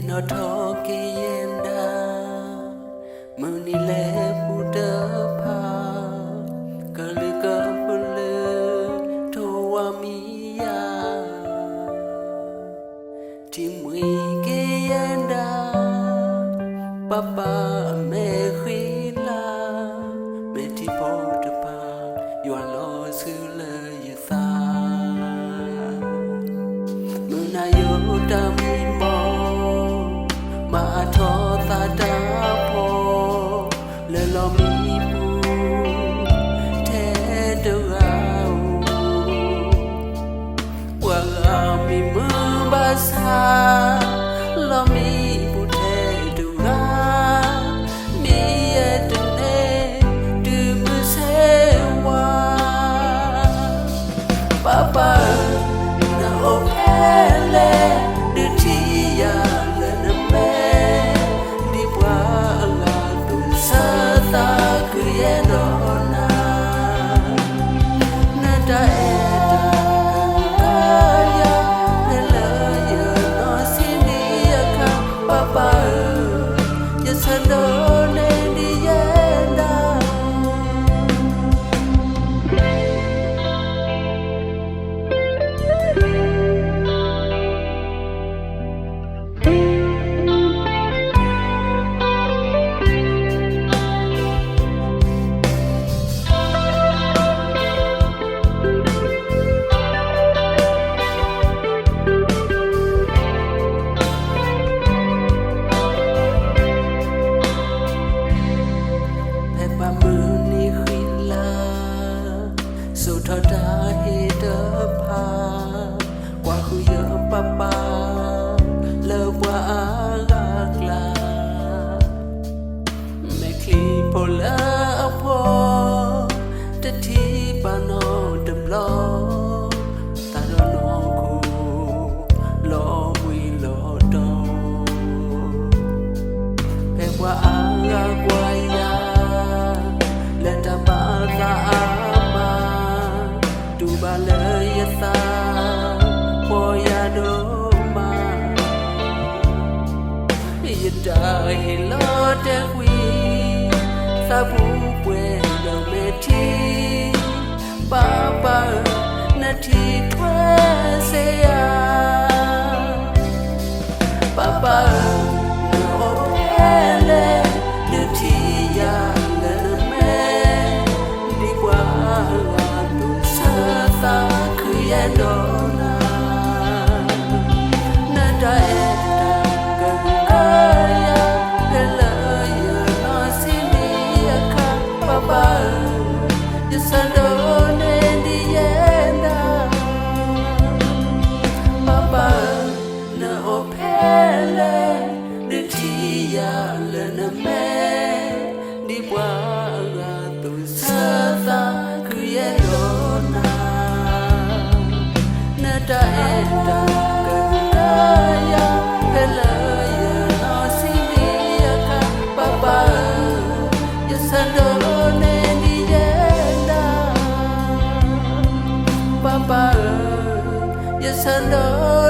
နီၣ်ထီၣ်က့ၤယဲဒၣ် မုၢ်နံၤလဲၤပူၤတဖၣ်, ကလုာ်ကပလုာ် ထိၣ်ဝါမံယၤ ထံၣ်မှံက့ၤယဲဒၣ် ပၢ်ပၢ်အမဲာ်ဃံလၤ, မဲာ်ထံဖိတဖၣ် ယွၤလီၤဆှုလၢယသး, မုၢ်နၤယိၤတၢ်မံမီၢ် မၤအါထီၣ်သးတၢ်ဖှီၣ် လၢလီၢ်မံပူၤ ထဲတဂၤဧိၤ, ပှၤဂၤမံမုာ်ဘၣ်ဆၣ် လီၢ်မံပူၤထဲတဂၤ မံယဲတန့ၢ် တုၤမုၢ်ဆ့ၣ်ဝါ ပၢ်ပၢ်ဧၢ, နအိၣ်ဖဲလဲၣ် ဒုးထံၣ်ယၤလၢနမဲာ်, ဒ်ပှၤအဂၤအသိး ဆၢသးခုယဲၢ်ဒီးနၤ, နတၢ်အဲၣ်တၢ်ကယၤ ဖဲလၢယနီၢ်ဆံးနံၣ်အခါ, ပၢ်ပၢ်ဧၢ, ယဆၢဒိးန့ၢ်ဒံးယဲဒၣ် ဖဲပှၤမုၢ်နံၤဃံလၤ စိာ်ထီၣ်တၢ်ဟ့ၣ်တဖၣ်, ကွၢ်ဃုာ်ယပၢ်ပၢ် လၢပှၤအါဂၤအကျါ, မဲာ်ချံဖိလၢအဖှီၣ် တထံၣ်ပၢ်နီတဘျီ, သးဒီးနီၢ်ခိ လီၤဘှံးလီၤတီၤ, ဖဲပှၤအါဂၤကွၢ်ယၤ လၢတၢ်ပာ်သးအါမး, တူၢ်ဘၣ်လၢယသး ပီၢ်ယၤဒိၣ်မး, ယတၢ်ဟ့ၣ်လီၤတဲာ်ကွံာ် သးပူၤပှဲၤဒီးမဲာ်ထံ, ပၢ်ပၢ်ဧၢ, နထံၣ်ထွဲစ့ၢ်ယၤ ပၢ်ပၢ်ဧၢ, နအိၣ်ဖဲလဲၣ် ဒုးထံၣ်ယၤလၢနမဲာ်, ဒ်ပှၤအဂၤအသိး ဆၢသးခုယဲၢ်ဒီးနၤ, နတၢ်အဲၣ်တၢ်ကကယၤ ဖဲလၢယနီၢ်ဆံးနံၣ်အခါ, ပၢ်ပၢ်ဧၢ, ယဆၢဒိးန့ၢ်ဒံးယဲဒၣ် ပၢ်ပၢ်ဧၢ, နအိၣ်ဖဲလဲၣ် ဒုးထံၣ်ယၤလၢနမဲာ်, ဒ်ပှၤအဂၤအသိး ဆၢသးခုယဲၢ်ဒီးနၤ, နတၢ်အဲၣ်တၢ်ကကယၤ ဖဲလၢယနီၢ်ဆံးနံၣ်အခါ, ပၢ်ပၢ်ဧၢ, ယဆၢဒိးန့ၢ်ဒံးယဲဒၣ် ပၢ်ပၢ်ဧၢ, ယဆၢဒိး